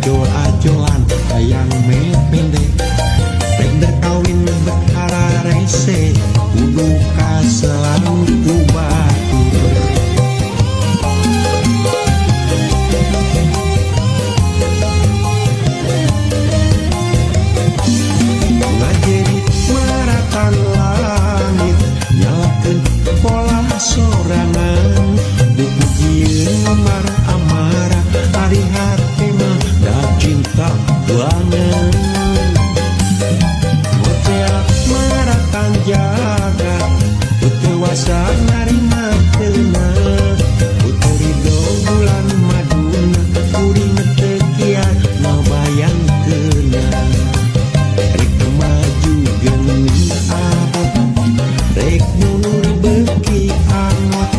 Ajol-ajolan hayang mepende rek kawin bet hararese kudu kaselang ku batur. Ngajerit maratan langit nyalakeun pola sorangan dipujieun amarah amarah ari hate mah da cinta banget. Ngoceak maratan jagat teu narima teuna puteri ridho bulan maduna kuring teu kiat ngabayangkeunna. Rek maju geuning abot rek mundur beuki angot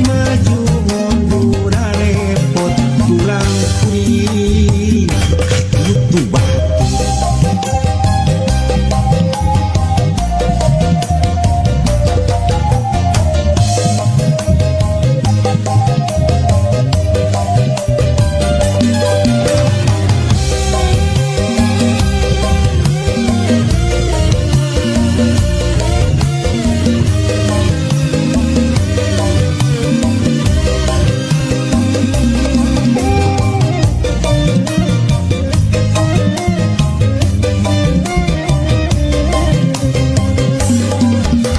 maju mundur repot tulang kuring katutu batu.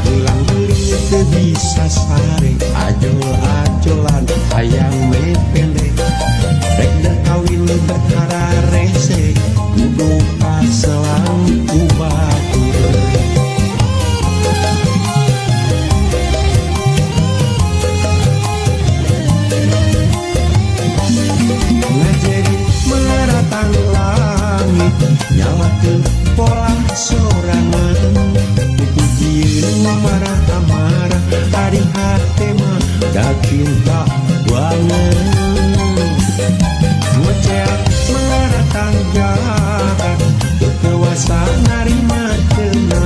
Tulang beling teu bisa sare ajol-ajolan hayang mepende rek kawin bet hararese kudu kaselang ku batur. Ngajerit maratan langit nyalakeun pola sorangan dipujieun amarah amarah ari hate mah da cinta banget. Ngoceak maratan jagat teu narima teuna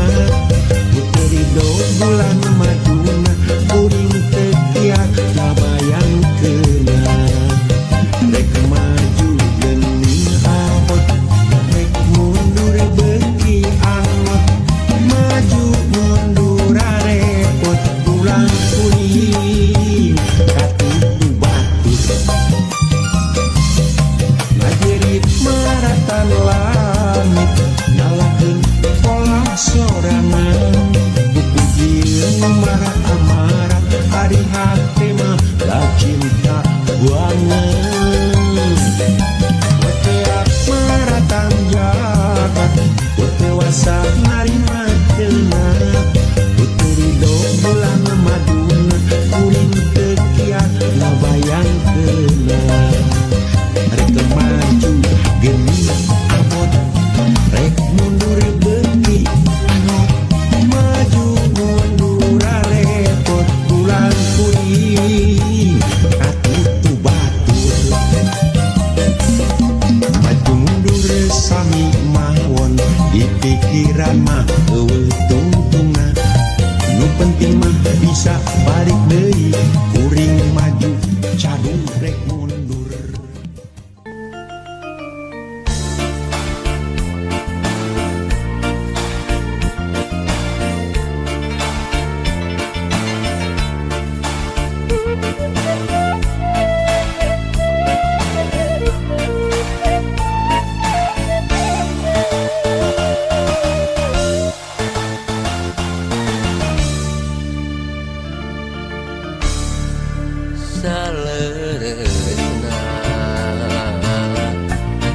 puteri ridho bulan maduna kuring teu kiat ngabayangkeunna. Rek maju geuning abot rek mundur beuki angot maju mundur repot tulang kuring katutu batur. Ngajerit maratan langit nyalakeun pola sorangan dipujieun amarah amarah ari hate mah da cinta banget. Ngoceak maratan jagat teu narima teuna puteri ridho bulan maduna kuring teu kiat ngabayangkeunna. Rek maju geuning abot rek mundur beuki angot maju mundur repot tulang kuring katutu batur. Maju mundur sami mawon di pikiran mah eueuh tungtungna nu penting mah bisa balik deui kuring maju cadung rek mundur. Saleresna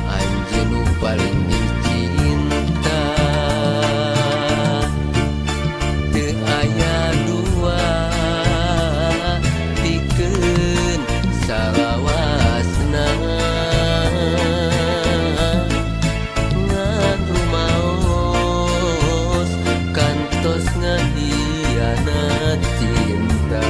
anjeun nu paling dicinta teu aya dua pikeun salawasna ngan rumaos kantos ngahianat cinta.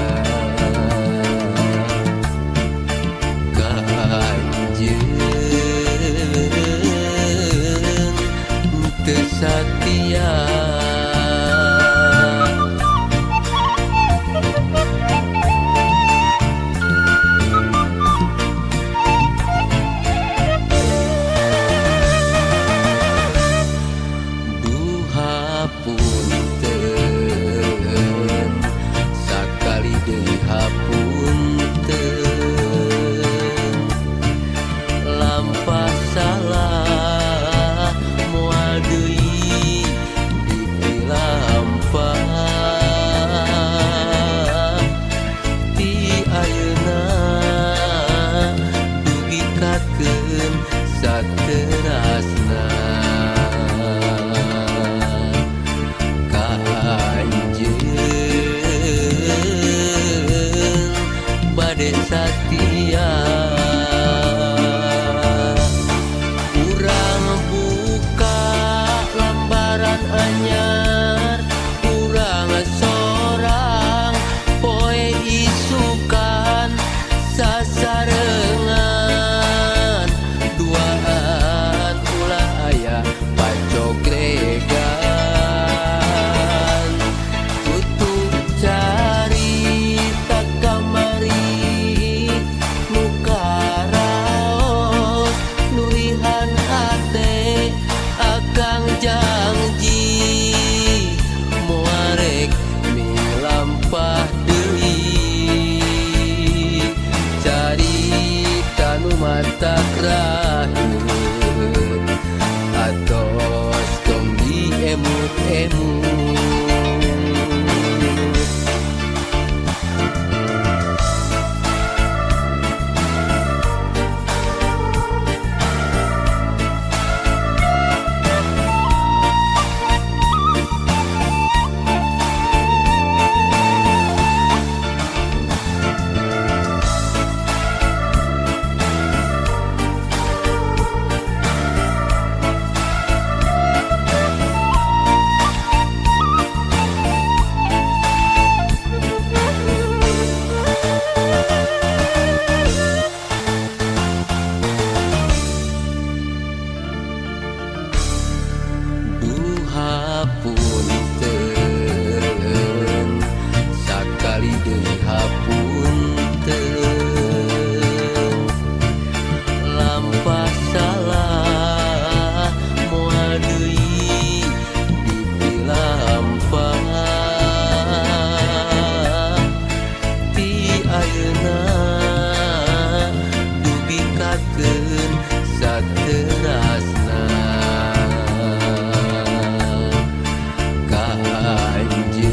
deui hapunten lampah salah moal deui dipilampah ti ayeuna dugi kakeun saterasna ka anjeun bade satia. Urang buka lambaran anyar, urang sorang poe isukan sasarengan duaan ulah aya pacogregan. Tutup carita kamari nu karaos nurihan hate akang janji moal rek milampah deui carita nu matak raheut atos tong diemut-emut. Duh hapunten sakali deui hapunten lampah salah moal deui dipilampah ti ayeuna dugi kakeun saterasna ka anjeun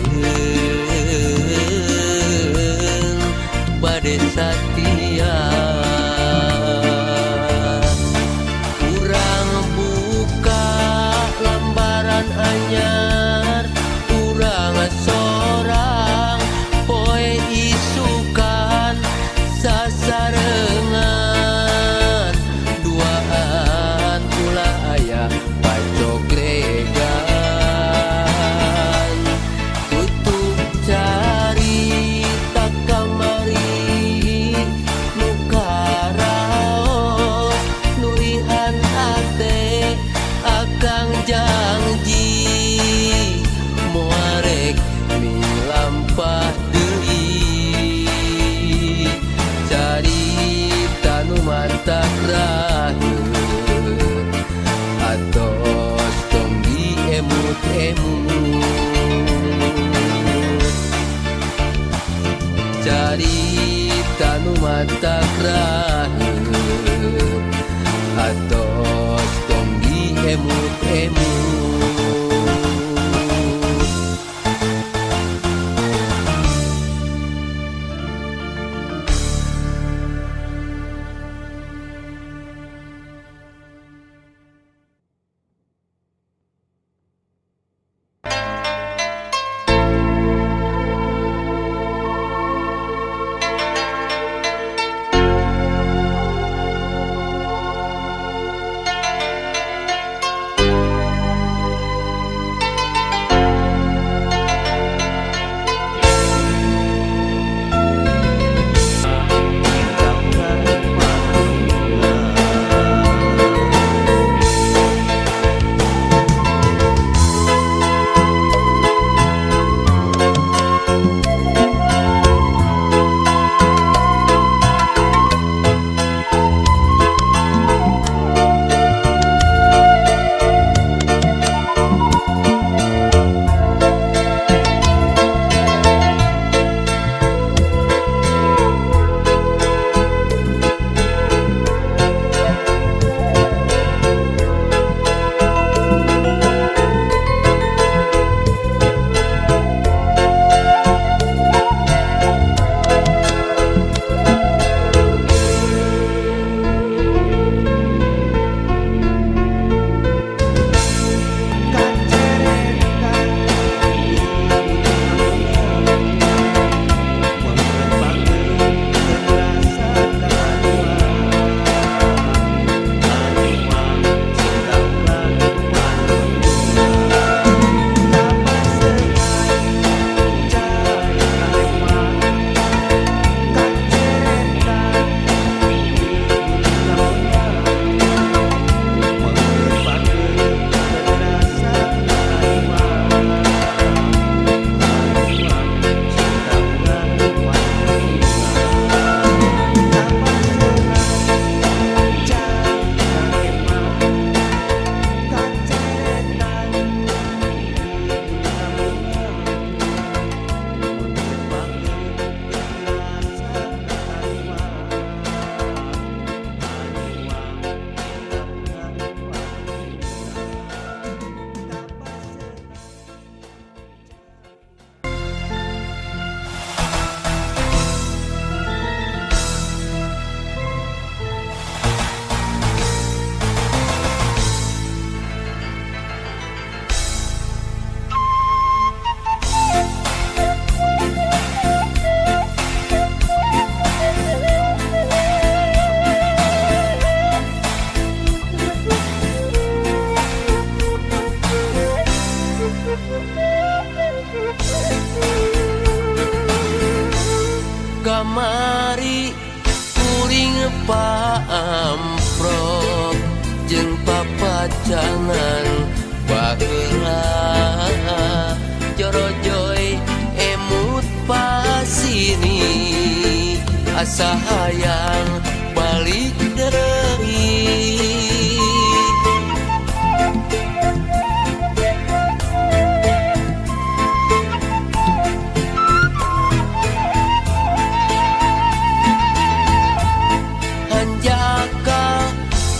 bade satia. Urang buka lambaran anyar, urang sorang poe isukan sasarengan duaan ulah aya pacogregan. Tutup carita kamari nu karaos nurihan hate akang janji moal rek milampah deui carita nu matak raheut atos tong diemut-emut. Carita nu matak raheut atos tong diemut-emut. Kamari kuring paamprok jeung papacangan baheula jorojoy emut pasini asa hayang balik deui.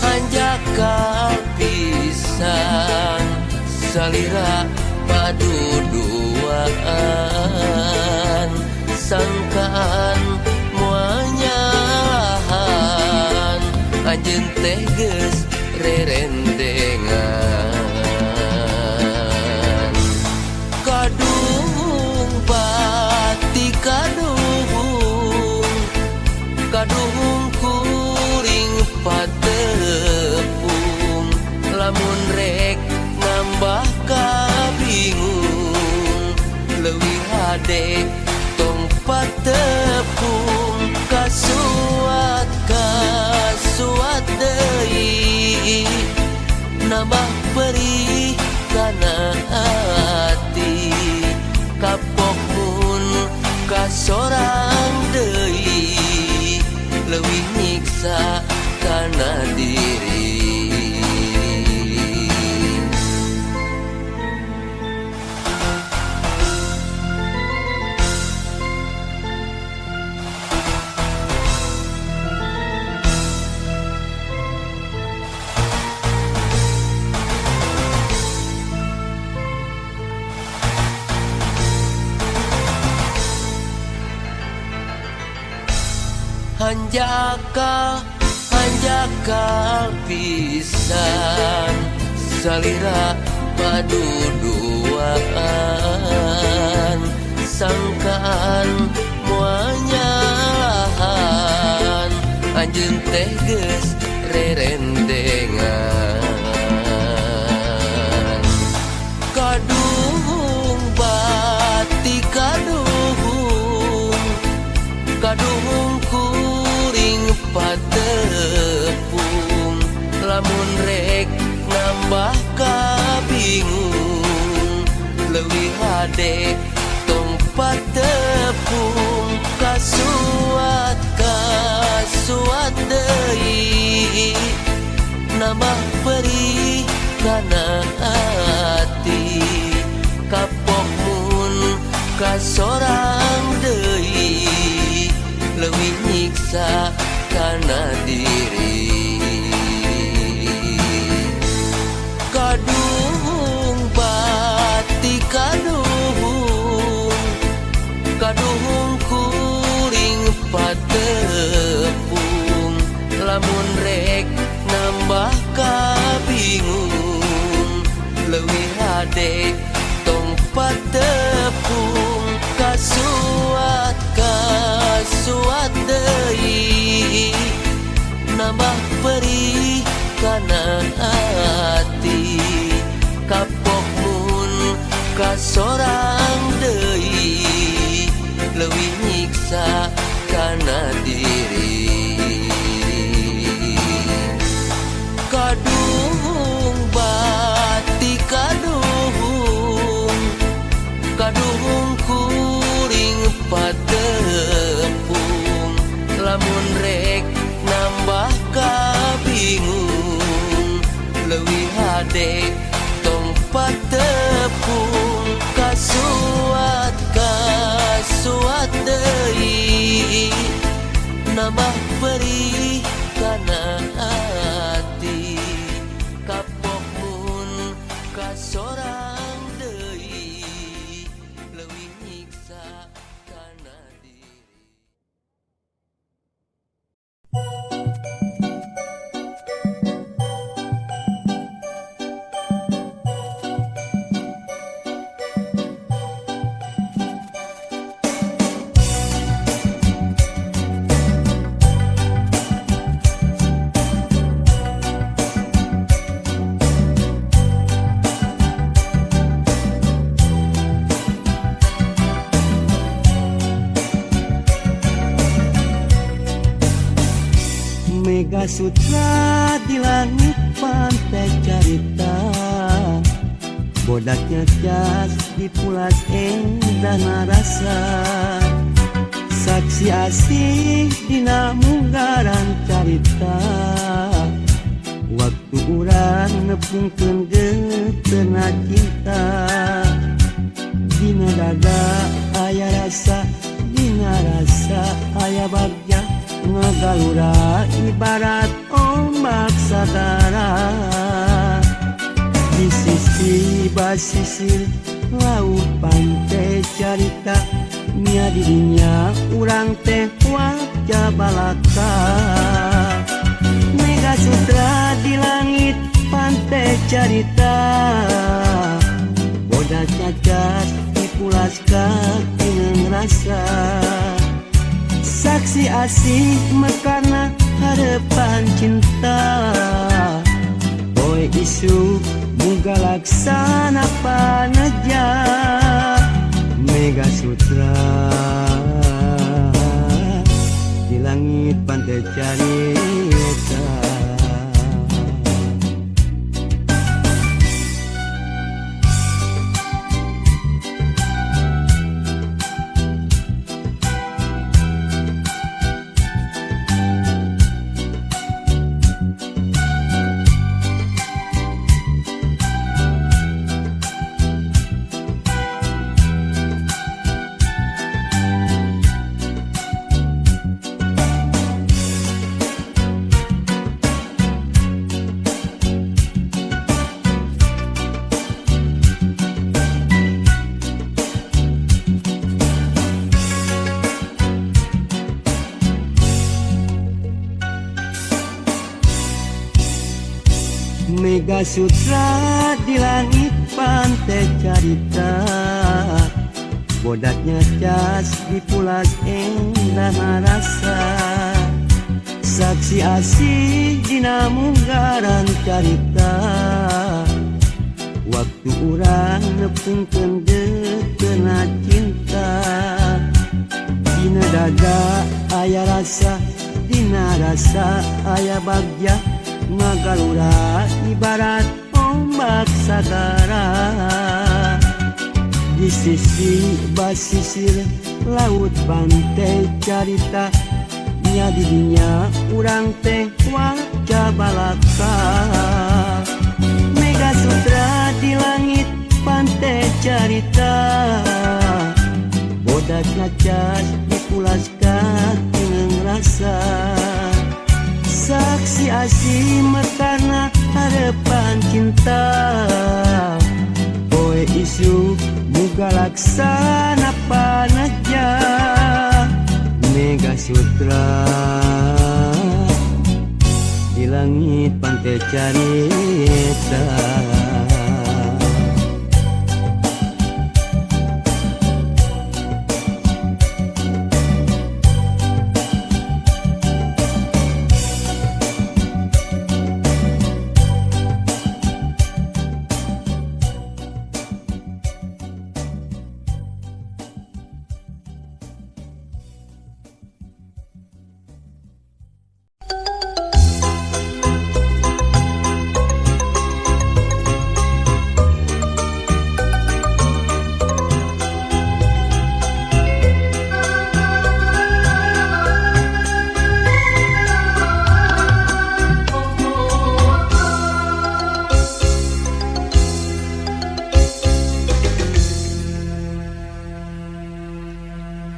Hanjakal pisan salira paduduaan sangkaan moal nyalahan anjeun teh geus rerendengan. Kaduhung pati kaduhung, kaduhung kuring patepung lamun rek nambah kabingung leuwih hade tong patepung kasuat kasuat deui nambah perih kana ati kapok mun kasorang deui leuwih nyiksa kana diri. Hanjakal, hanjakal pisan salira paduduaan sangkaan moal nyalahan anjeun teh geus rerendengan. Kaduhung bati kaduhung, kaduhung kuring patepung lamun rek nambah kabingung leuwih hade tong patepung kasuat kasuat deui nambah perih kana ati kapok mun kasorang deui leuwih nyiksa kana diri. Kaduhung pati kaduhung, kaduhung kuring patepung lamun rek nambah kabingung leuwih hade tong patepung kasuat kasuat deui nambah perih kana ati kapok mun kasorang deui leuwih nyiksa kana diri. Kaduhung bati kaduhung, kaduhung kuring patepung lamun rek nambah kabingung leuwih hade tong patepung kasuat kasuat deui nambah perih kana ati kapok mun kasorang deui leuwih nyiksa kana diri. Mega Sutra di langit pantai carita, bodaknya cas dipulas endah rasa. Saksi asih dina munggaran carita, waktu urang nepungkeun geutena cinta. Dina dada aya rasa, dina rasa aya bagja, ngagalura ibarat ombak sagara. Di sisi basisir laut pantai carita, nya dirinya urang teh wajah balaka. Mega Sutra di langit pantai carita, bodak cacat dipulas katineng rasa. Saksi asih mekarna harapan cinta, boy isu muga laksana paneja. Mega Sutra di langit pantai carita. Mega Sutra di langit pantai carita, bodaknya cas dipulas endah rasa. Saksi asih dina munggaran carita, waktu urang nepungkeun geutena cinta. Dina dada aya rasa, dina rasa aya bagja, ngagalura ibarat ombak sagara. Di sisi basisir laut pantai carita, nya didinya urang teh wajah balaka. Mega Sutra di langit pantai carita, bodak ngacas dipulas katineng rasa. Saksi asih mekarna harapan cinta, poe isu muga laksana paneja. Mega Sutra di langit pantai carita.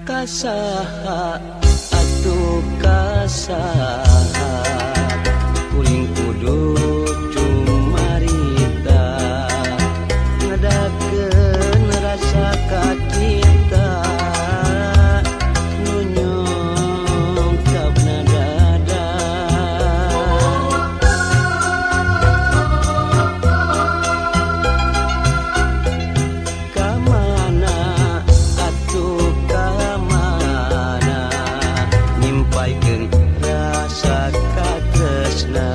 Kasaha atuh kasaha kuring kudu cumarita, ngadakeun rasa ka cinta nu nyungkapna dada. Kamana atuh kamana nyimpaikeun rasa katresna.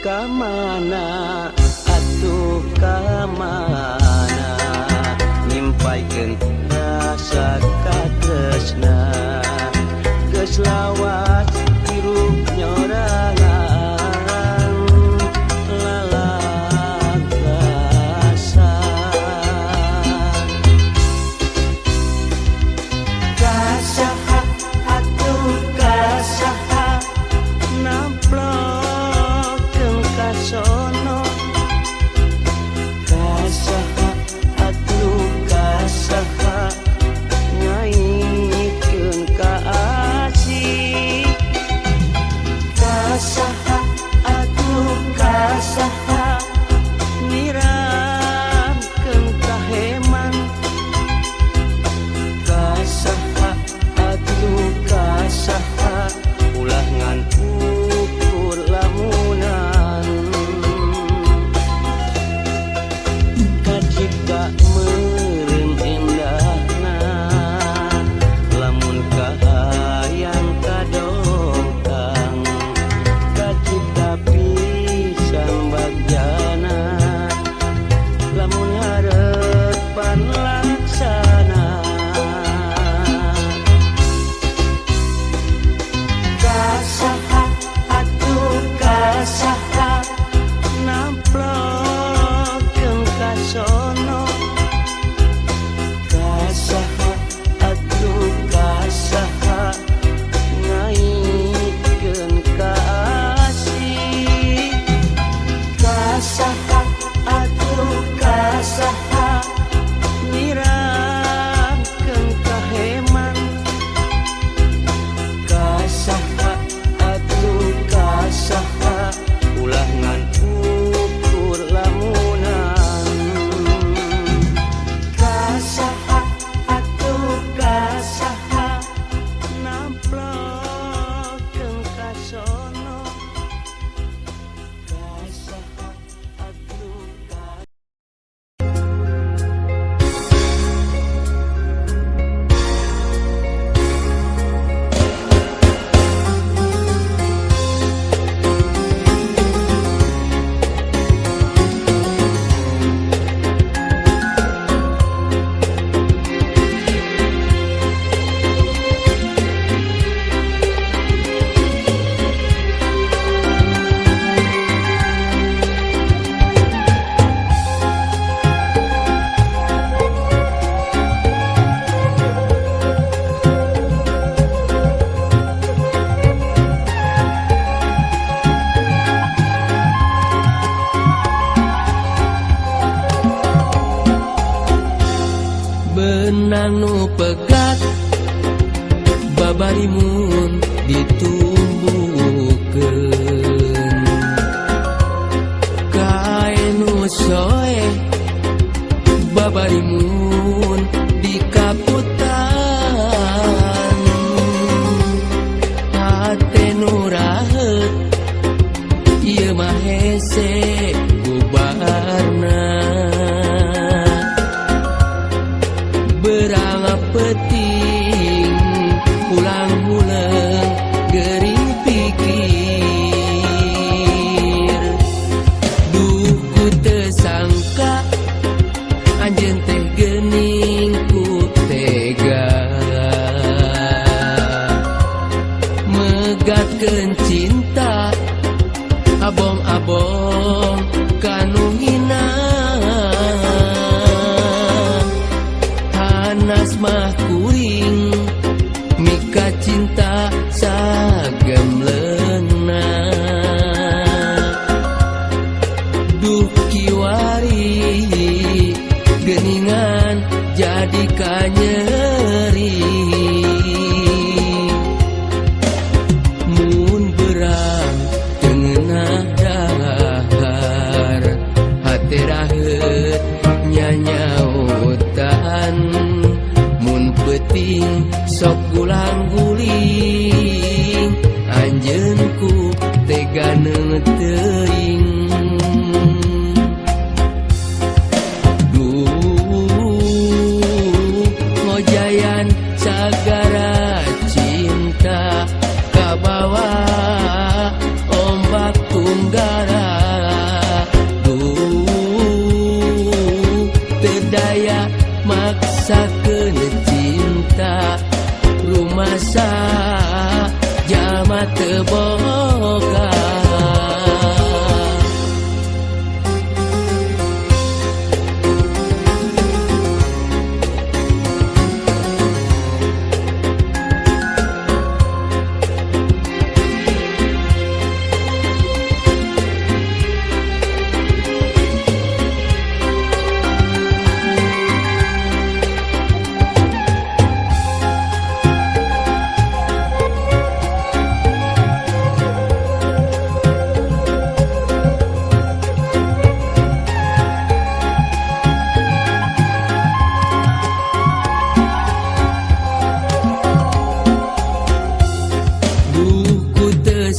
Ka mana atuh ka mana nyimpaikeun rasa katresna geus lawas hirup nyorangan lalagasan. Ka saha atuh ka saha namplokeun ka sono, ka saha atuh ka saha ngaitkeun ka asih, ka saha atuh ka saha nyiramkeun ka heman, ka saha atuh ka saha ulah ngan ukur lamunan. Kacipta meureun endahna lamun kahayang kadongkang, kacipta pisan bagjana lamun harepan laksana. Ka saha atuh ka saha namplokeun ka sono, ka saha atuh ka saha ngaitkeun ka asih, ka saha atuh ka saha nyiramkeun ka heman, ka saha atuh ka saha ulah ngan ukur lamunan. Ka saha atuh ka saha namplokeun ka sono, ka saha atuh ka. Benang nu pegat babarimun ditumbuhkeun, kain nu soeh babarimun dikaputan, hate nu raheut ieu mah hese bubarna. Berang peting pulang huleung gering pikir, duh ku teu sangka anjeun teh geuning ku tega megatkeun cinta abong-abong kanu hina. Hanas mah kuring mika cinta sagemleungna, duh kiwari geuningan jadi kanyeri. Mun berang teu ngeunah dahar hate raheut nyanyautan, mun peuting sok gulang guling anjeun ku tega teuing. Duh ngojayan sagara cinta kabawa ombak tunggara. Rumasa jalma teu boga.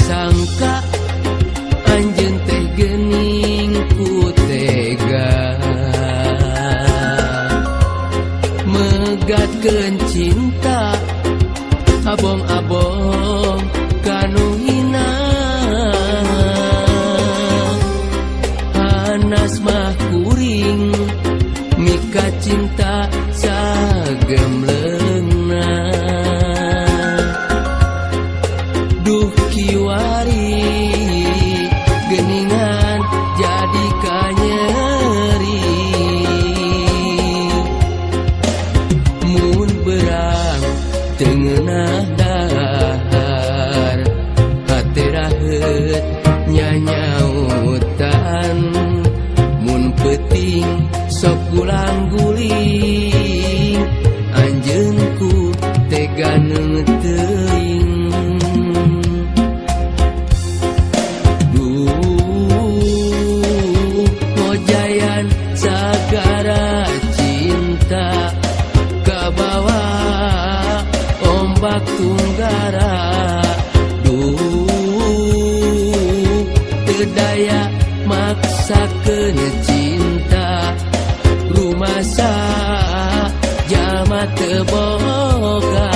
Sangka anjeun teh geuning ku tega megatkeun cinta abong-abong kanu hina. Hanas mah kuring mika cinta sagemleungna. Duh kiwari geningan jadi kanyeri. Mun berang teu ngeunah dahar hate raheut nyanyautan. Mun peuting sok gulang guling anjeun ku tega teuing. Sagara cinta kabawa ombak tunggara. Duh teu daya maksakeun cinta rumasa jalma teu boga.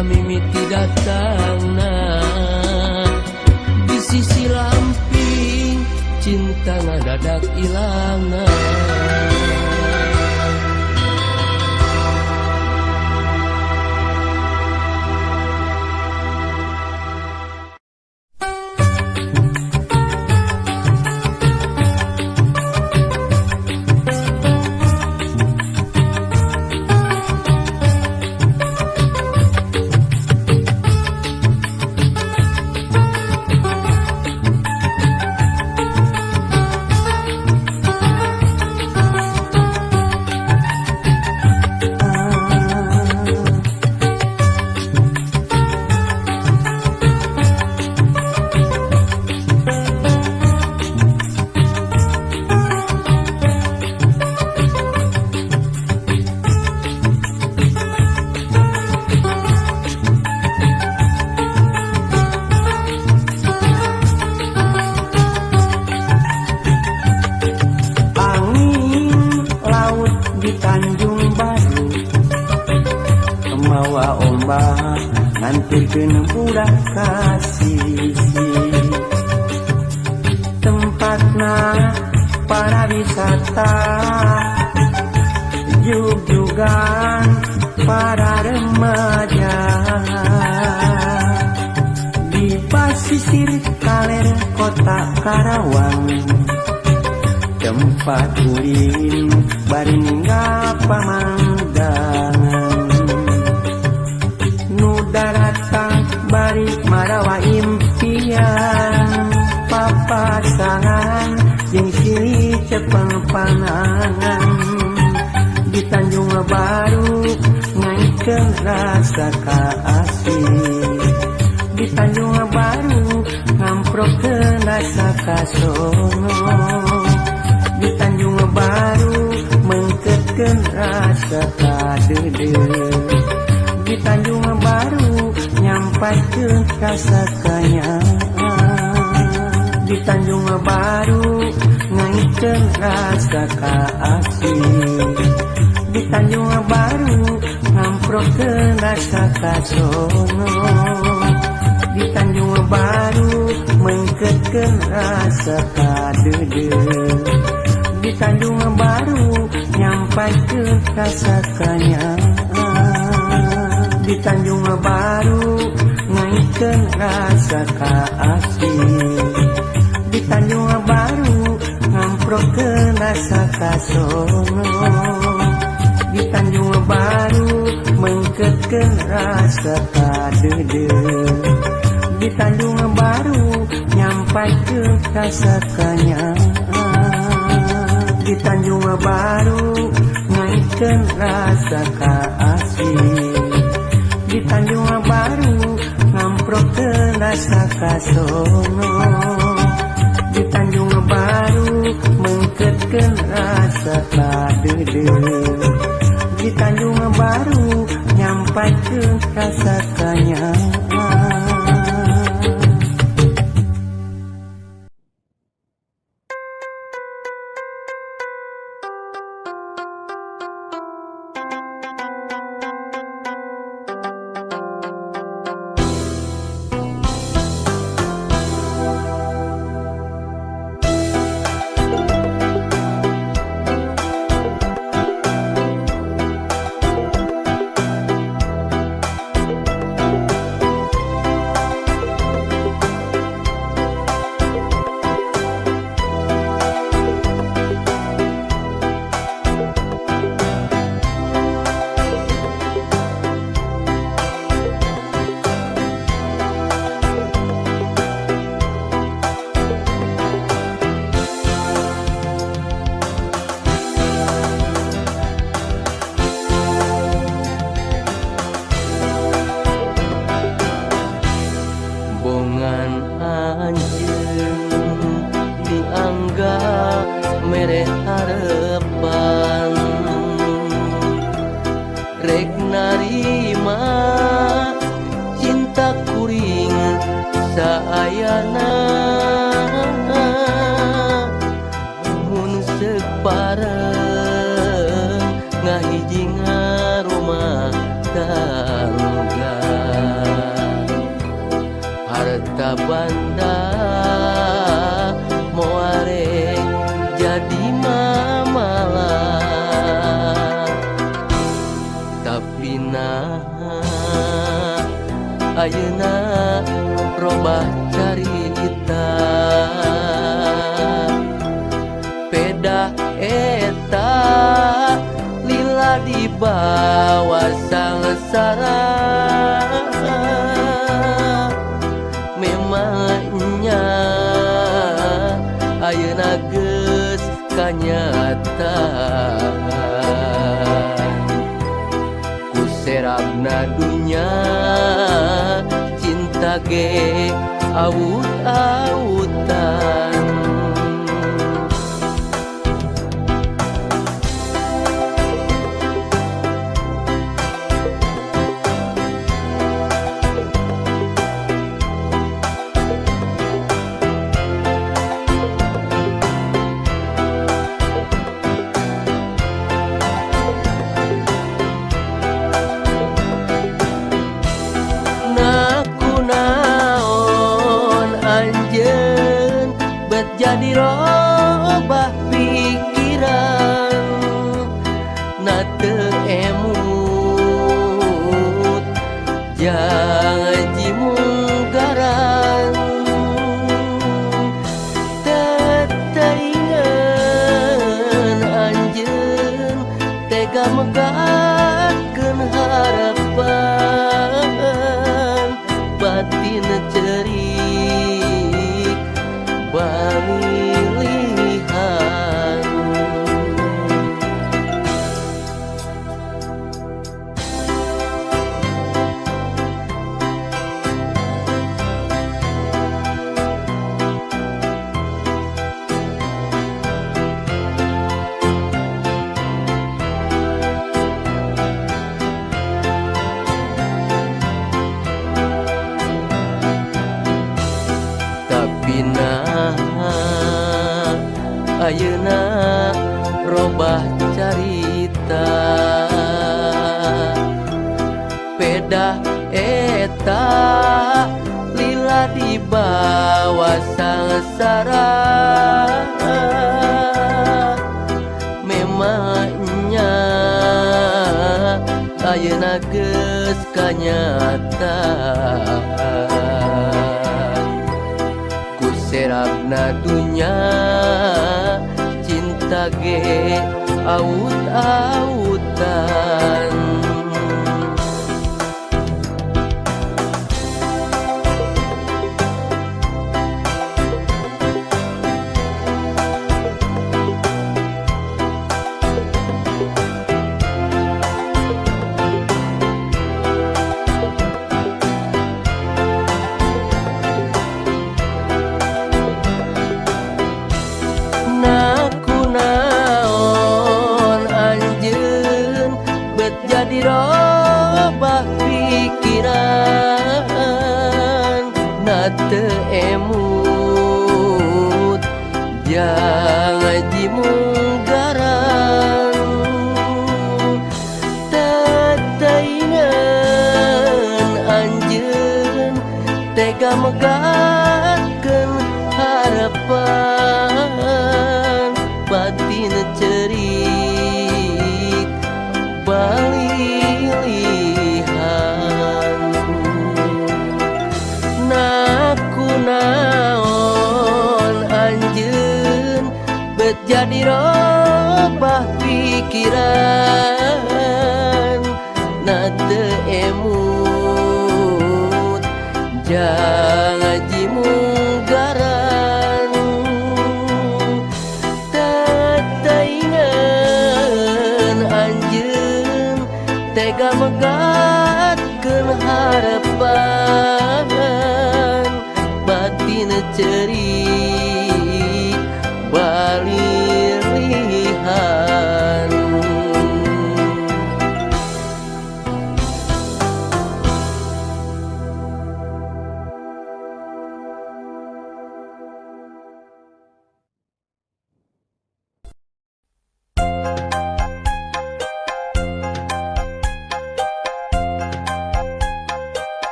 Mimiti datangna di sisi lamping cinta ngadadak ilangna. Ngantirkeun budak ka sisi tempatna para wisata jugjugan para remaja di pasisir kaler kota Karawang tempat ulin bari ninggal pamandangan daratang bari marawa impian papasangan jeung silih cepeng panangan di Tanjung Baru ngaikeun rasa kaasih di Tanjung Baru ngamprokeun rasa kasono di Tanjung Baru mengketkeun rasa kadeudeuh di Tanjung Baru nyampaikeun rasa kanyaan di Tanjung Baru ngaikeun rasa kaasih di Tanjung Baru ngamprokeun rasa kasono di Tanjung Baru mengketkeun rasa kadeudeuh di Tanjung Baru nyampaikeun rasa kanyaan di Tanjung Baru ngaikeun rasa kaasih di Tanjung Baru ngamprokeun rasa kasono di Tanjung Baru mengketkeun rasa kadeudeuh di Tanjung Baru nyampaikeun rasa kanyaan di Tanjung Baru ngaikeun rasa kaasih di Tanjung Baru ngamprokeun rasa kasono di Tanjung Baru mengketkeun rasa kadeudeuh di Tanjung Baru nyampaikeun rasa kanyaan. Rek narima cinta kuring saayana mun seuk pareng ngahiji ngarumah tangga. Syabanda moarek jadi mamala. Tapi nah ayeuna robah carita, pedah eta lila dibawa sangsara. Memangnya ayeuna geus kanyataan, ku serabna dunya cinta ge awut-awutan. Jadi robah pikiran na teu emut janji munggaran. Teteingeun anjeun tega megatkeun harapan, batin cerik balilihan. Tapi nah ayeuna robah carita, pedah eta lila dibawa sangsara. Memangnya ayeuna geus kanyataan, ku serabna dunya cinta ge awut-awutan. Jadi robah pikiran na teu emut janji munggaran. Teteingeun anjeun tega megatkeun harapan, batin cerik balilihan. Na kunaon anjeun bet jadi robah pikiran na teu emut janji munggaran. Teteingeun anjeun tega megatkeun harapan, batin cerik balilihan.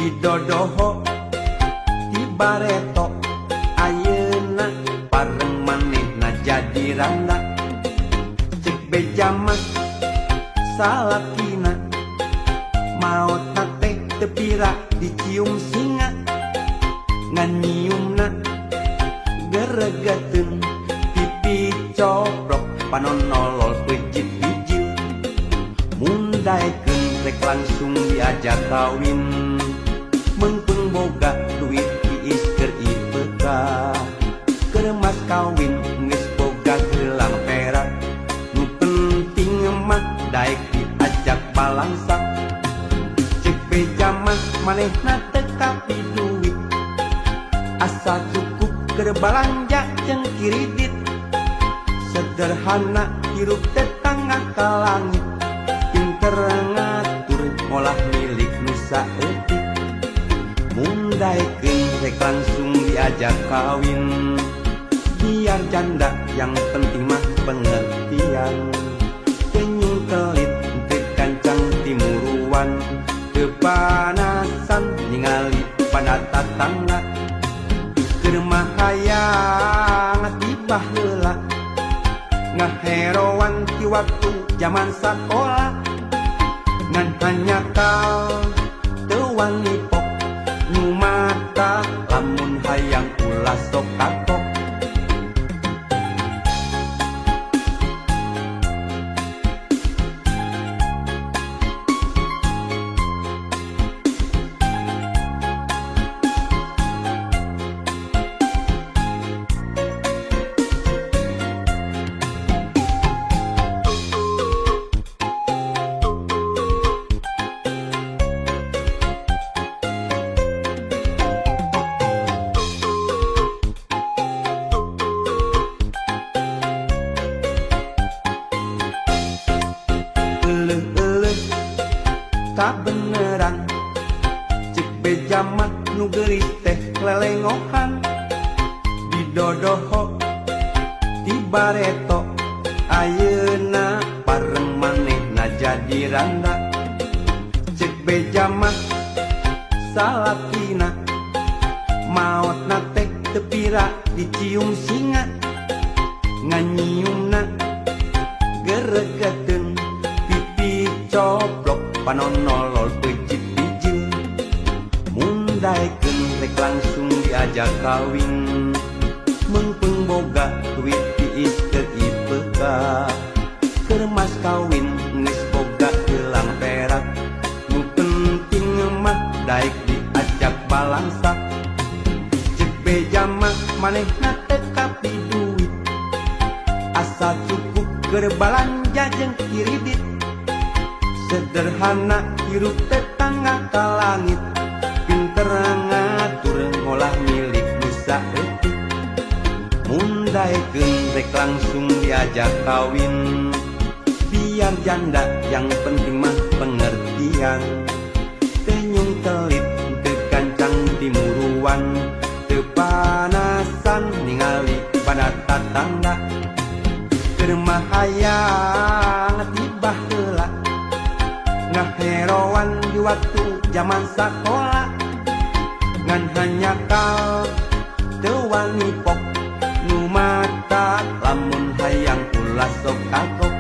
Didodoho ti bareto ayeuna pareng manehna jadi randa. Cek beja mah salakina maotna teh teu pira dicium singa, ngan nyiumna geregeteun pipi coplok panon nolol peuncit bijil. Mun daekeun rek langsung diajak kawin, meungpeung boga duit tiis keur IPK. Keur mas kawin geus boga gelang perak, nu penting mah daek diajak balangsak. Cek beja mah manehna teu kapi duit, asa cukup keur balanja jeung kiridit. Sederhana hirup tetangga ka langit, pinter ngatur ngolah milik nu saeutik. Mun daekeun rek langsung diajak kawin, biar janda yang penting mah pengertian. Kenyung kelit teu gancang timuruan, kepanasan ningali pada tatangga. Keur mah hayang ti baheula, ngaheroan ti waktu zaman sakola. Ngan hanjakal teu wani pok nu mata, lamun hayang ulah sok kapok. Euleuh-euleuh kabeneran, cek beja mah nu geulis teh lelengohan. Didodoho ti bareto ayeuna pareng manehna jadi randa. Cek beja mah salakina maotna teh teu pira dicium singa, ngan nyiumna geregeteun pipi coplok panon nolol peuncit bijil. Mun daekeun rek langsung diajak kawin, meungpeung boga duit tiis keur IPK. Keur mas kawin geus boga gelang perak, nu penting mah daek diajak balangsak. Cek beja mah manehna teu kapi duit, asal cukup keur balanja jeung kiridit. Sederhana hirup tetangga ka langit, pinter ngatur ngolah milik nu saeutik. Mun daekeun rek langsung diajak kawin, biar janda yang penting mah pengertian. Tenyung telit teu gancang timuruan, teu panasan ningali pada tatangga. Keur mah hayang ti baheula, ngaheroan di waktu zaman sakola. Ngan hanjakal teu wani pok nu mata, lamun hayang ulah sok kagok.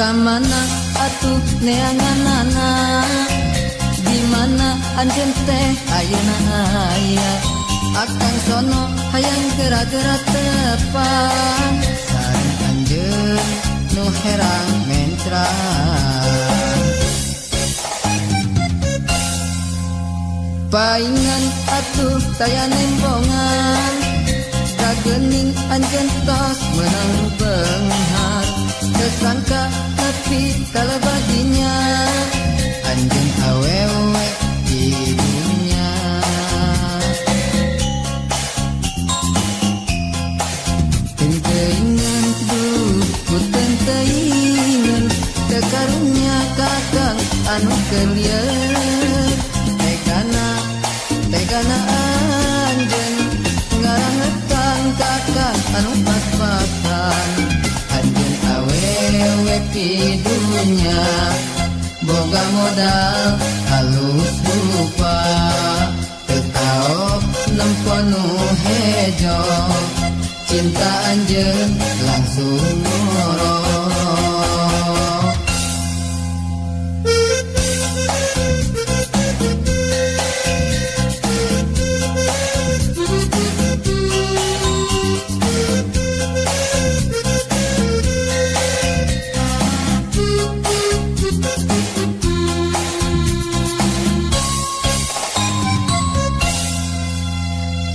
Kamana atuh neanganana, di mana anjeun teh ayeuna aya? Akang sono hayang gera-gera tepang sareng anjeun nu herang mencrang. Paingan atuh taya nembongan, Kagening anjeun tos meunang beunghar Tesangka nepi kalebadinya anjeun awewe di dunya. Teuingan duh ku teuingan teu karunya kakang anu keur lieur tegana tegana anjeun ngarangetan kakang anu pas-pasan anjeun awewe di dunya boga modal halus rupa teu taok nempo nu hejo cinta anjeun langsung ngorok.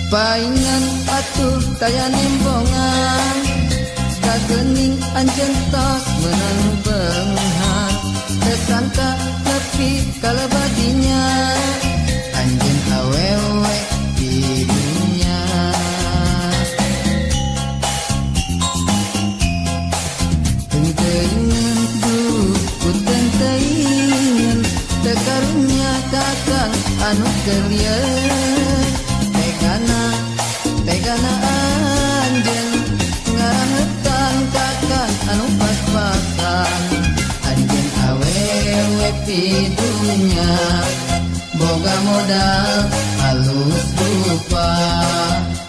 Paingan atuh taya nembongan Kagening anjeun tos meunang beunghar Tesangka nepi kalebadinya anjeun awewe di dunya. Teuingan duh ku teuingan teu karunya kakang anu keur lieur tegana tegana anjeun ngarangetan kakang anu pas-pasan anjeun awewe di dunya boga modal halus rupa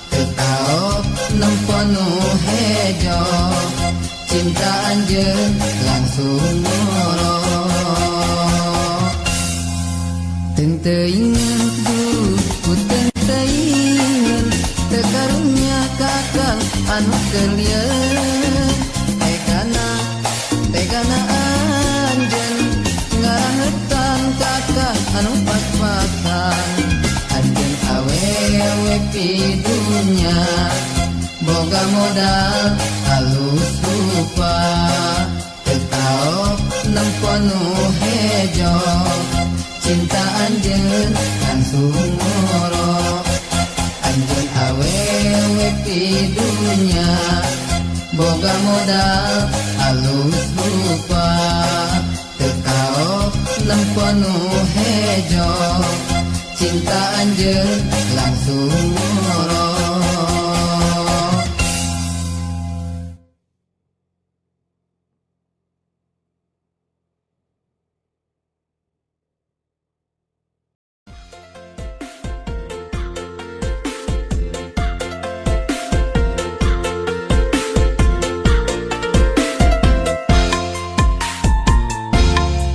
teu taok nempo nu hejo cinta anjeun langsung ngorok. Teuingan duh ku teuingan teu karunya kakang anu keur lieur tegana tegana anjeun ngarangetan kakang anu pas-pasan anjeun awewe di dunya boga modal halus rupa teu taok nempo nu hejo cinta anjeun langsung ngorok anjeun awewe di dunya boga modal halus rupa teu taok nempo nu hejo cinta anjeun langsung ngorok.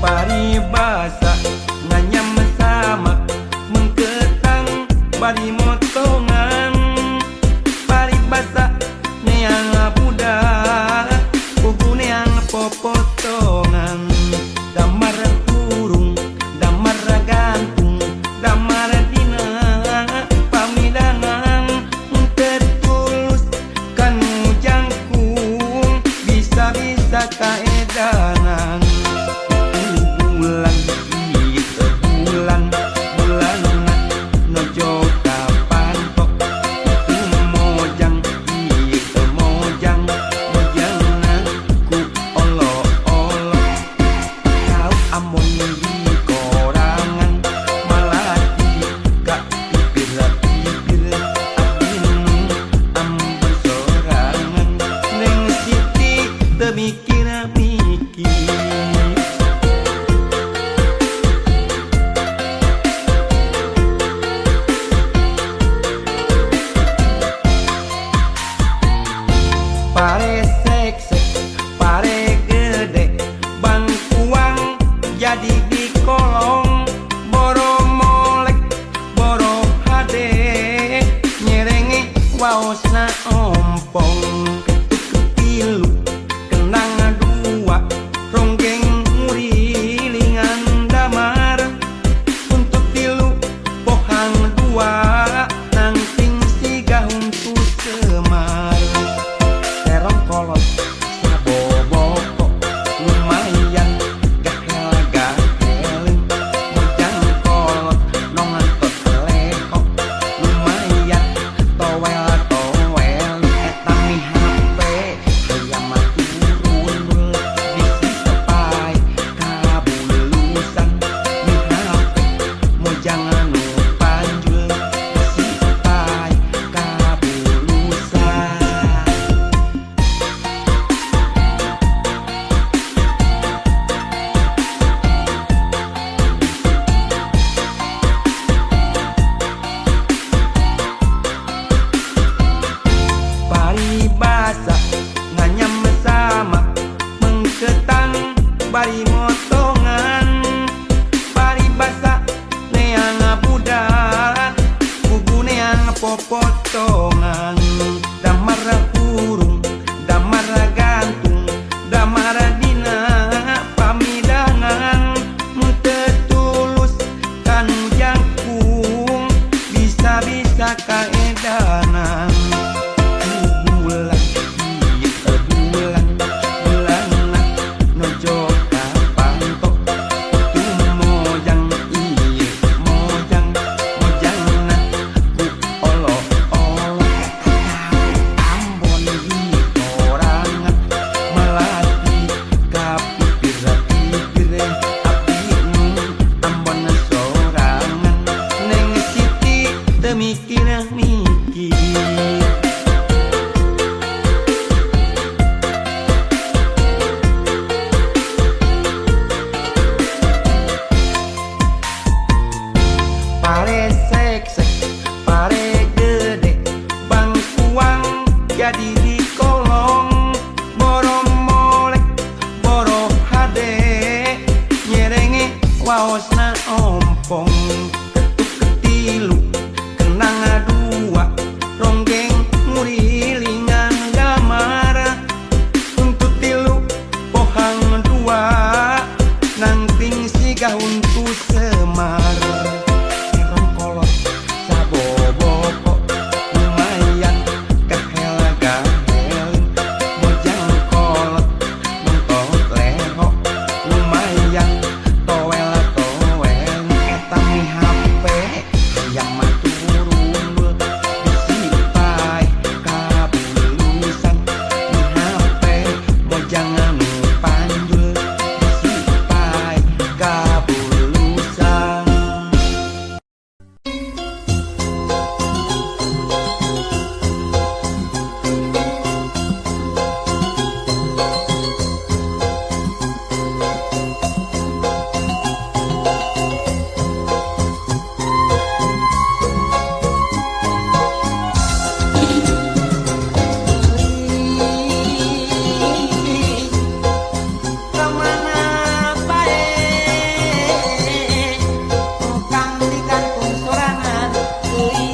Paribasa nganyam samak mengketang bari motongan paribasa neang budak pugu neang popotongan damar kurung damar gantung damar dina pamidangan tertulus kanu jangkung bisa-bisa kaedanan. Bulan bulan bulan nojo kapantok itu mojang itu mojang mojang ku olo olo kau amon di korangan malati ka pipir pipir abinu ambon sorangan neng siti temikir mikir. Pare seksek, pare gede, bangkuang jadi di kolong, boro molek, boro hade, nyerenge waosna ompong, ketuk tilu, kenang dua, ronggeng ngurilingan damar, untuk tilu, pohang dua, nangting siga huntu semar. Waosna ompong ketuk ketilu kenang dua ronggeng ngurilingan damara untuk tilu pohang dua nangting siga huntu semar Kerong kolot saboboko lumayan kahela gahelin mojang kolot nonton leho lumayan toel toel eta mi HP hayang mah turun bisi paeh kabulusan mi HP mojang anu panjul bisi paeh kabulusan. Kemana bae tukang di kampung sorangan euis.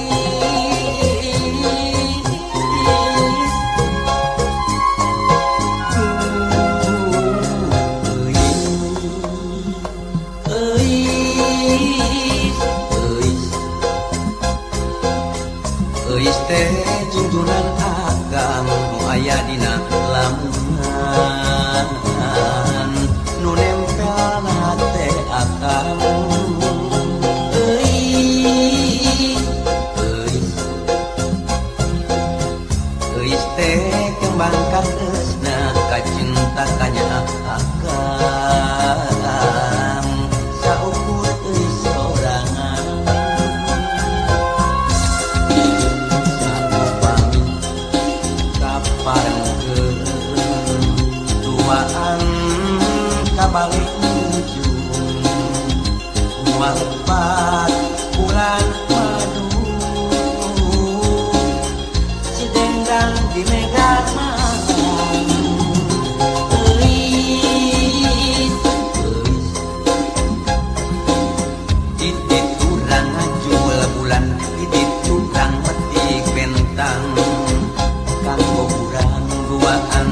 Euis, euis, euis teh junjunan akang nu aya dina lamunan nu nempel na hate akang. Euis, euis, euis teh kembang katresna kacinta kanya akang saukur euis sorangan. Saupami kaparengkeun duaan kabalik ujung moal lepat bulan madu si dendang di mega malam. Euis, euis, titit urang ngajul bulan titit urang metik bentang kanggo urang duaan.